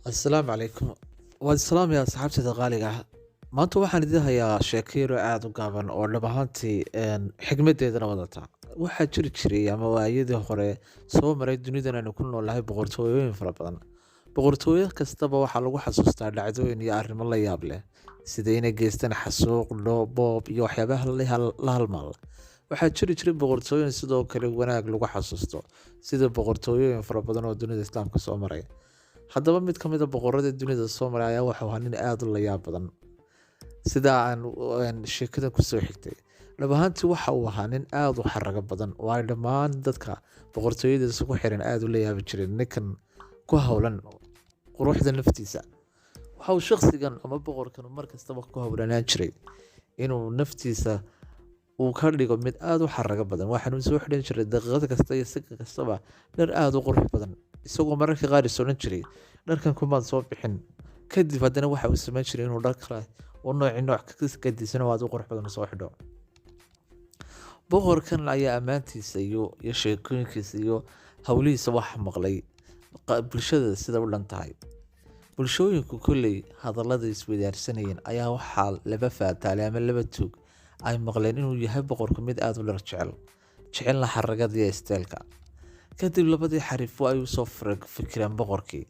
Asalaamu calaykum. Waad salaamaya asxaabtayda qaaliga ah. Maanta waxaan idin hayaa sheeko yar oo aada u gaaban oo dhab ahaantii xigmadeedana wadata. Waxaa jiri jiray ama waayadii hore soo maray dunidan aynu ku noolnahay boqortooyooyin fara badan. Boqortooyo kastaba waxaa lagu xasuustaa dhacdooyin iyo arrimo la yaab leh, sida inay geystaan xasuuq, boob iyo waxyaabaha la halmaala. Waxaa jiri jiray boqortooyin sidoo kale wanaag lagu xasuusto, sida boqortooyooyin fara badan oo dunida Islaamka soo maray. Haddaba mid ka mid a boqorada dunida soo maray ayaa wuxuu ahaa nin aada u layaab badan. Sida aan sheekadan kusoo xigtay, dhab ahaantii waxa uu ahaa nin aada u xarago badan oo ay dhammaan dadka boqortooyadiisa ku xiran aada ula yaabi jireen ninkan ku howlan quruxda naftiisa. Waxa uu shakhsigan ama boqorkan mar kastaba ku howlanaan jiray inuu naftiisa uu ka dhigo mid aada u xarago badan. Waxaanu soo xidhan jiray daqiiqad kasta iyo sakan kastaba dhar aada u qurux badan, isagoo mararka qaar is odhan jiray, "Dharkan kumaad soo bixin." Kadib haddana waxa uu samayn jiray inuu dhar kale oo nooci nooc ka gadisan oo aada u qurux badan soo xidho. Boqorkan ayaa ammaantiisa iyo sheekooyinkiisa iyo howlihiisa wax maqlay bulshada sida u dhan tahay. Bulshooyinku kolley hadallada isweydaarsanayeen ayaa waxaa laba faataalay ama laba tuug ay maqleen inuu yahay boqorku mid aada u dhar jecel, jecelna xaragada iyo isteelka. Kadib labadii xariif waa ay usoo fikireen boqorkii.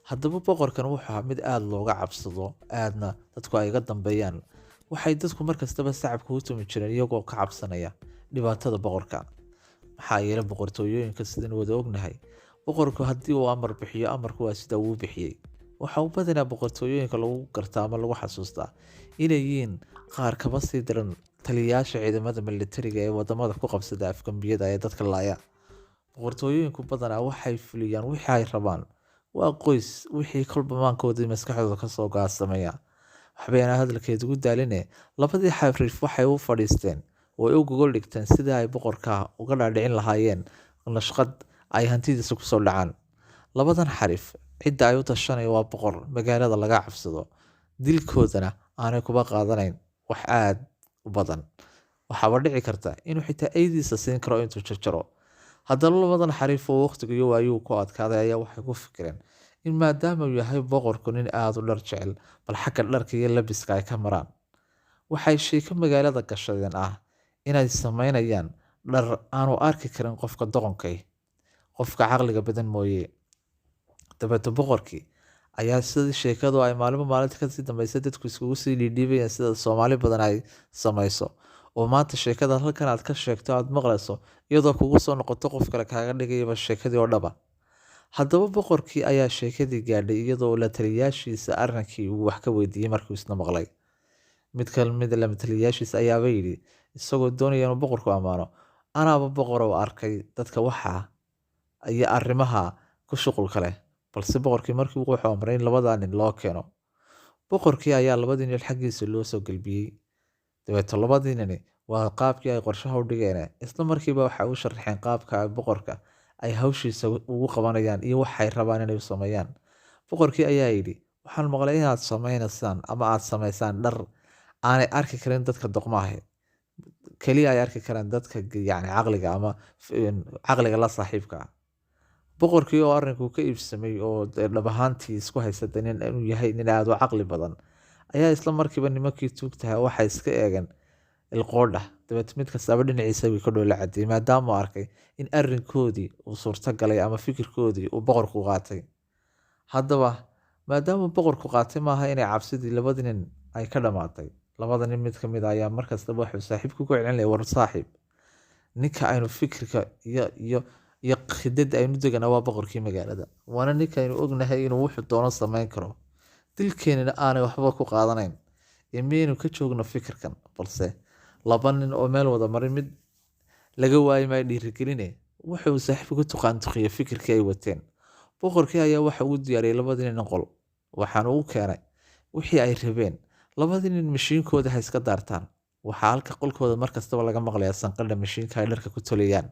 Haddaba boqorkan wuxuu ahaa mid aada looga cabsado, aadna dadku ay ga dambeeyaan. Waxay dadku markastaba sacabka u tumi jireen iyagoo ka cabsanaya dhibaatada boqorka, maxaa yeelay boqortooyooyinka sidan wada ognahay, boqorku haddii uu amar bixiyo, amarku waa sida uu bixiyey. Waxa uu badanaa boqortooyooyinka lagu gartaa ama lagu xasuustaa inay yihiin qaar kaba sii daran taliyayaasha ciidamada militariga ee wadamada ku qabsada afgambiyada ee dadka laaya. Boqortooyooyinku badanaa waxay fuliyaan wixii ay rabaan. Waa qoys wixii kolba maankoodii maskaxdooda kasoo go'aansameeya. Waxbayna hadalkeed ugu daaline, labadii xariif waxay u fadhiisteen oo ay u gogol dhigteen sidii ay boqorka uga dhaadhicin lahaayeen nashqad ay hantidiisa kusoo dhacaan. Labadan xariif cidda ay u tashanaya waa boqor magaalada laga cabsado, dilkoodana aanay kuba qaadanayn wax aad u badan. Waxaaba dhici karta inuu xitaa eydiisa siin karo intuu jarjaro. Haddaba labadan xariif oo waqtiga iyo waayuhu ku adkaaday ayaa waxay ku fikireen in maadaama uu yahay boqorku nin aada u dhar jecel, bal xagga dharka iyo labiska ay ka maraan. Waxay sheeko magaalada gashadeen ah inay sameynayaan dhar aanu arki karin qofka doqonkay, qofka caqliga badan mooye. Dabeeto boqorkii ayaa sidii sheekadu ay maalmo maalinta kasii dambeysay dadku iskugu sii dhiidhiibayeen, sida Soomaali badan ay samayso oo maanta sheekada halkan aad ka sheegto aad maqlayso iyadoo kugu soo noqoto qof kale kaaga dhigayaba sheekadii oo dhaba. Haddaba boqorkii ayaa sheekadii gaadhay iyadoo la taliyaashiisa arrinkii uu wax ka weydiiyey. Markuu isna maqlay, mid ka mid la taliyaashiisa ayaaba yidhi, isagoo doonaya inuu boqorku ammaano, "Anaaba boqor oo arkay dadka waxa iyo arrimaha ku shuqulka leh." Balse boqorkii markii wuxuu amray in labadaa nin loo keeno. Boqorkii ayaa labadii nin xaggiisa loo soo gelbiyey. Dabeeto labadii nini waa qaabkii ay qorshaha u dhigeen. Isla markiiba waxay u sharaxeen qaabka ay boqorka ay hawshiisa ugu qabanayaan iyo waxay rabaan inay u sameeyaan. Boqorkii ayaa yidhi, "Waxaan maqlay inaad sameynaysaan ama aad samaysaan dhar aanay arki karin dadka doqmaha, keliya ay arki karaan dadka yacni caqliga ama caqliga la saaxiibka ah." Boqorkii oo arrinku ka iibsamay oo dee dhab ahaantii isku haysata nin inuu yahay nin aada u caqli badan ayaa isla markiiba nimankii tuugtaha waxay iska eegeen ilqoodha. Dabeet mid kastaba dhinaciisa way ka dhoola caddeeyey, maadaama uu arkay in arrinkoodii uu suurto galay ama fikirkoodii uu boqorku qaatay. Haddaba maadaama boqorku qaatay, maaha inay cabsidii labadii nin ay ka dhammaatay. Labada nin mid ka mid a ayaa markastaba wuxuu saaxiibku ku celinaya, "War saaxiib, ninka aynu fikirka iyo khidada aynu degana waa boqorkii magaalada, waana ninka aynu ognahay inuu wuxuu doono samayn karo, dilkeenina aanay waxba ku qaadanayn, ee miyaynu ka joogno fikirkan?" Balse laba nin oo meel wada maray mid laga waayi maayo dhiirigeline. Wuxuu saaxiibka ku tuqaantuqiyey fikirkii ay wateen. Boqorkii ayaa waxa uu diyaariyey labadii nin qol, waxaana uu keenay wixii ay rabeen. Labadii nin mashiinkooda ha iska daartaan. Waxaa halka qolkooda markastaba laga maqlayaa sanqadha mashiinka ay dharka ku tolayaan.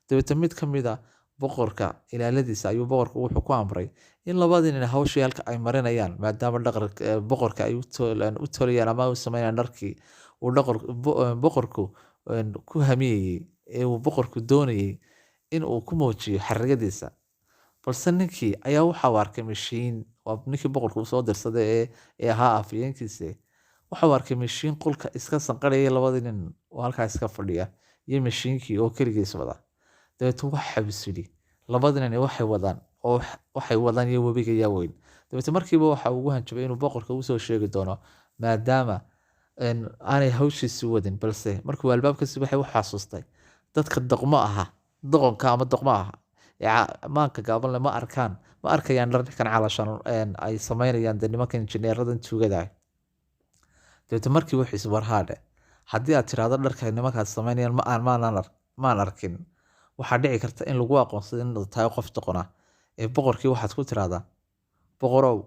Dabeetna mid ka mid a boqorka ilaaladiisa ayuu boqorku wuxuu ku amray in labadii nin hawshii halka ay marinayaan, maadaama dhaqar boqorka ay u tolayaan ama u sameynayaan dharkii uu boqorku ku hamiyayey ee uu boqorku doonayey in uu ku muujiyo xaragadiisa. Balse ninkii ayaa waxa uu arkay mashiin, waa ninkii boqorka uu soo dirsaday ee ahaa afhayeenkiisa. Waxa uu arkay mashiin qolka iska sanqaraya, labadii nin oo halkaa iska fadhiya iyo mashiinkii oo keligiis wada. Dabeetana waxa uu is yidhi, labadii nin waxay wadaan oo waxay wadaan iyo webiga yaa weyn. Dabeetana markiiba waxa uu ugu hanjabay inuu boqorka usoo sheegi doono maadaama aanay hawshiisi wadin. Balse markuu albaabka sii baxay, wuxuu xasuustay dadka doqmo aha, doqonka ama doqmo aha ee maanka gaaban leh ma arkaan, ma arkayaan dharkan calashan ay sameynayaan dee nimanka injineeradan tuugada ah. Dabeetana markii wuxuu is war haadhe, haddii aad tiraahdo dharka nimankaas sameynayaan ma aan maanaan maan arkin, waxaa dhici karta in lagu aqoonsado inaad tahay qof doqon ah. Ee boqorkii waxaad ku tiraahdaa, "Boqorow,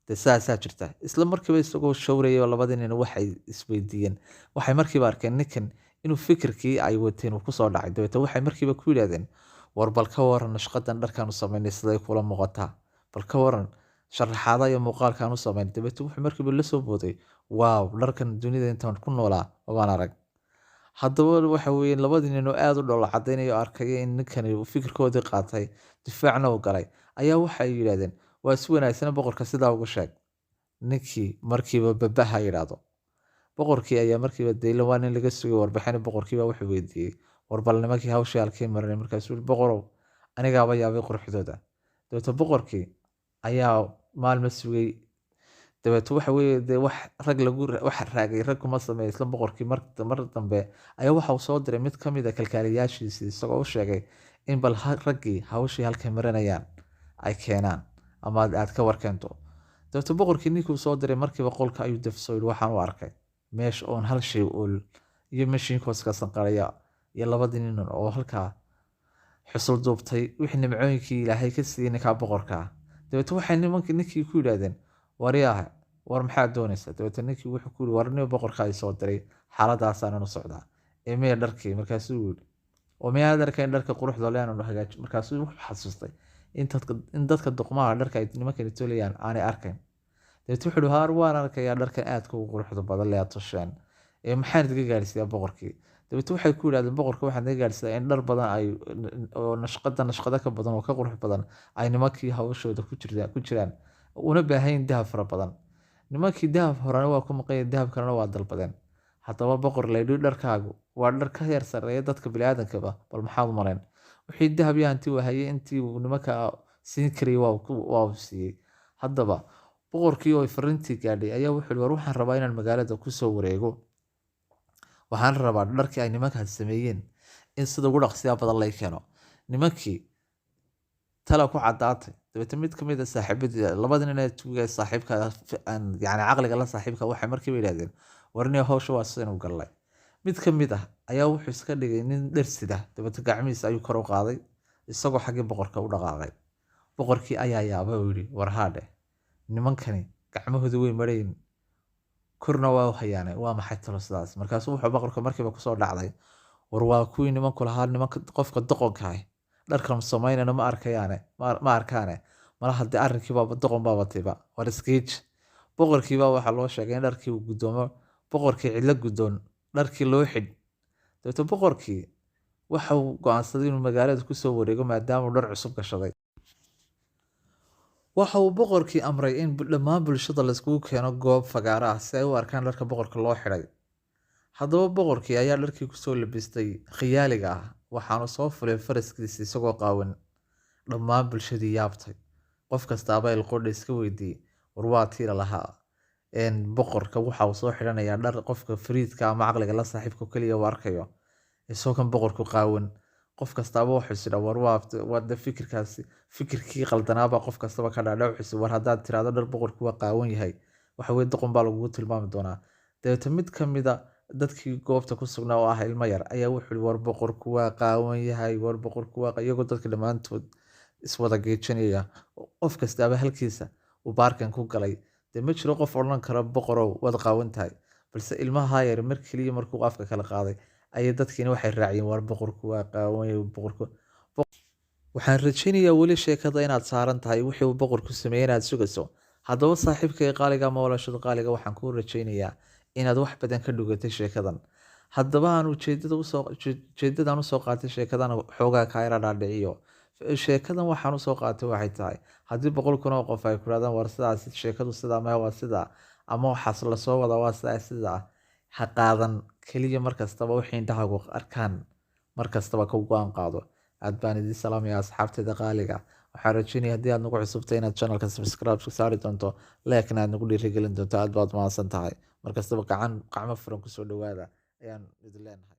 dee saasaa jirta." Isla markiiba isagoo showrayay, labadii nin waxay isweydiiyeen, waxay markiiba arkeen ninkan inuu fikirkii ay wateen uu kusoo dhacay. Dabeetana waxay markiiba ku yidhaahdeen, "War bal ka waran nashqadan dharkaan u sameynay, siday kula muuqataa? Bal ka waran sharaxaada iyo muuqaalkaan u sameynay?" Dabeetana wuxuu markiiba la soo booday, "Waaw, dharkan dunida intaan ku noolaa mabaan arag." Haddaba waxa weeye labadii nin oo aad u dhoola cadaynaya oo arkaya in ninkani uu fikirkoodii qaatay, difaacna uu galay, ayaa waxay yidhaahdeen, "Waa si wanaagsan, boqorka sidaa ugu sheeg." Ninkii markiiba babaha yidhaahdo. Boqorkii ayaa markiiba deylan, waa nin laga sugay warbixin. Boqorkiiba wuxuu weydiiyey, "War bal nimankii hawshii halkay marinay?" Markaasuu yidhi, "Boqorow, anigaaba yaabay quruxdooda." Dabeetana boqorkii ayaa maalmo sugay. Dabeeto waxa weeye dee wax rag lagu wax raagay rag kuma sameeyo. Isla boqorkii mar dambe ayaa waxa uu soo diray mid ka mid ah kalkaaliyaashiisii, isagoo u sheegay in bal raggii hawshii halkay marinayaan ay keenaan ama aad ka warkeento. Dabeeto boqorkii ninkuu soo diray markiiba qolka ayuu dafsoo yidhi, "Waxaan u arkay meesha oon hal shay ool iyo mashiinkoos ka sanqaraya iyo labadii nin oo halkaa xusul duubtay wixii nimcooyinkii Ilaahay ka siiyey ninkaa boqorka ah." Dabeeto waxay nimankii ninkii ku yidhaahdeen, "Waryaha, war maxaad doonaysaa?" Dabeeto ninkii wuxuu ku yidhi, "War nin boqorka ay soo diray, xaaladdaasaanan u socdaa ee miya dharkii?" Markaasuu yidhi, "Oo miyaad arkayn dharka quruxda leh aanu hagaajin?" Markaasuu wuxuu xasuustay in dadka doqmaha dharka ay nimankani tolayaan aanay arkayn. Dabeeto wuxuu yidhi, "Haar, waan arkayaa dharkan aadka ugu quruxda badan leh aad tosheen, ee maxaan idinka gaadhsiiyaa boqorkii?" Dabeeto waxay ku yidhahdeen, "Boqorka waxaad naga gaadhsiiyaa in dhar badan ay oo nashqada nashqado ka badan oo ka qurux badan ay nimankii hawshooda ku jiraan, una baahan dahab fara badan. Nimankii dahab horena waa ku maqan, dahab kalena waa dalbadeen. Haddaba boqor laydhi, dharkaagu waa dhar ka heer sarreeya dadka bini'aadamkaba, bal maxaad u malayn?" Wixii dahab iyo hanti uu hayay intii uu nimanka siin karayay waa uu siiyey. Haddaba boqorkii oo fariintii gaadhay ayaa wuxuu yidhi, "War waxaan rabaa inaan magaalada kusoo wareego. Waxaan rabaa dharkii ay nimankaas sameeyeen in sida ugu dhaqsiyaha badan lay keeno." Nimankii tala ku caddaatay. Dabeetana mid ka mid ah saaxiibadii, labada nin ee tuuga saaxiibka aan yacni caqliga la saaxiibka, waxay markiiba yidhaahdeen, "Warniyo, hawsha waa sidan u gallay." Mid ka mid ah ayaa wuxuu iska dhigay nin dhersida. Dabeetana gacmihiisa ayuu kor u qaaday isagoo xaggii boqorka u dhaqaaqay. Boqorkii ayaa yaabay oo yidhi, "War haadhe, nimankani gacmahoodu way marayn, korna waa u hayaane, waa maxay talo sidaas?" Markaasuu wuxuu boqorka markiiba kusoo dhacday, war waa kuwii nimanku lahaa nimanka qofka doqonka ah dharkan samaynana ma arkayaane, ma arkaane, malaha dee arrinkii baaba doqon baaba tiba, war iskiij. Boqorkiibaa waxaa loo sheegay in dharkii uu guddoomo. Boqorkii cidlo guddoon dharkii loo xidh. Dabeetana boqorkii waxa uu go'aansaday inuu magaalada kusoo wareego maadaama uu dhar cusub gashaday. Waxa uu boqorkii amray in dhammaan bulshada la iskugu keeno goob fagaare ah si ay u arkaan dharka boqorka loo xidhay. Haddaba boqorkii ayaa dharkii kusoo labistay khiyaaliga ah, waxaanu soo fulay faraskiisa isagoo qaawan. Dhammaan bulshadii yaabtay. Qof kastaaba ilqoodha iska weydiiyey, war waa tiila lahaa boqorka waxa uu soo xidhanayaa dhar qofka fariidka ama caqliga la saaxiibka keliya uu arkayo, isagoo kan boqorku qaawan. Qof kastaaba wuxuu is war waa de fikirkaasi fikirkii qaldanaaba qof kastaba ka dhaadhac. Wuxuu war haddaad tiraahdo dhar boqorku waa qaawan yahay, waxa weye doqon baa lagugu tilmaami doonaa. Dabeetana mid ka mid a dadkii goobta ku sugnaa oo ah ilmo yar ayaa wuxuu yidhi, "War boqorku waa qaawan yahay, war boqorku waa," iyagoo dadka dhammaantood iswada geejinaya, qof kastaaba halkiisa uu baarkan ku galay. Dee ma jiro qof odhan kara, "Boqorow, waad qaawan tahay." Balse ilmaha yar mar keliya markuu afka kala qaaday ayay dadkiina waxay raaciyeen, "War boqorku waa qaawan yahay, boqorku." Waxaan rajaynayaa weli sheekada inaad saaran tahay, wixii uu boqorku sameeyey inaad sugayso. Haddaba saaxiibkay qaaliga ama walaashada qaaliga, waxaan kuu rajaynayaa inaad wax badan ka dhugatay sheekadan. Haddaba aan ujeedada usoo ujeedadan usoo qaatay sheekadan xoogaa kaa yara dhaadhiciyo. Sheekadan waxaan usoo qaatay waxay tahay, haddii 100,000 oo qof ay ku yidhahdaan, "War sidaas sheekadu sidaa maya, waa sidaa," ama "Waxaas lasoo wadaa waa sidaa sidaa," ha qaadan keliya. Markastaba wixii indhahaagu arkaan markastaba ka go'aan qaado. Aad baan idin salaamaya, asxaabteyda qaaliga. Waxaan rajeynaya haddii aad nagu cusubtay inaad channelka subscribe saari doonto, like-na aad nagu dhiirigelin doonto. Aad baad mahadsan tahay. Markastaba gacan gacmo furan kusoo dhawaada ayaan idin leenahay.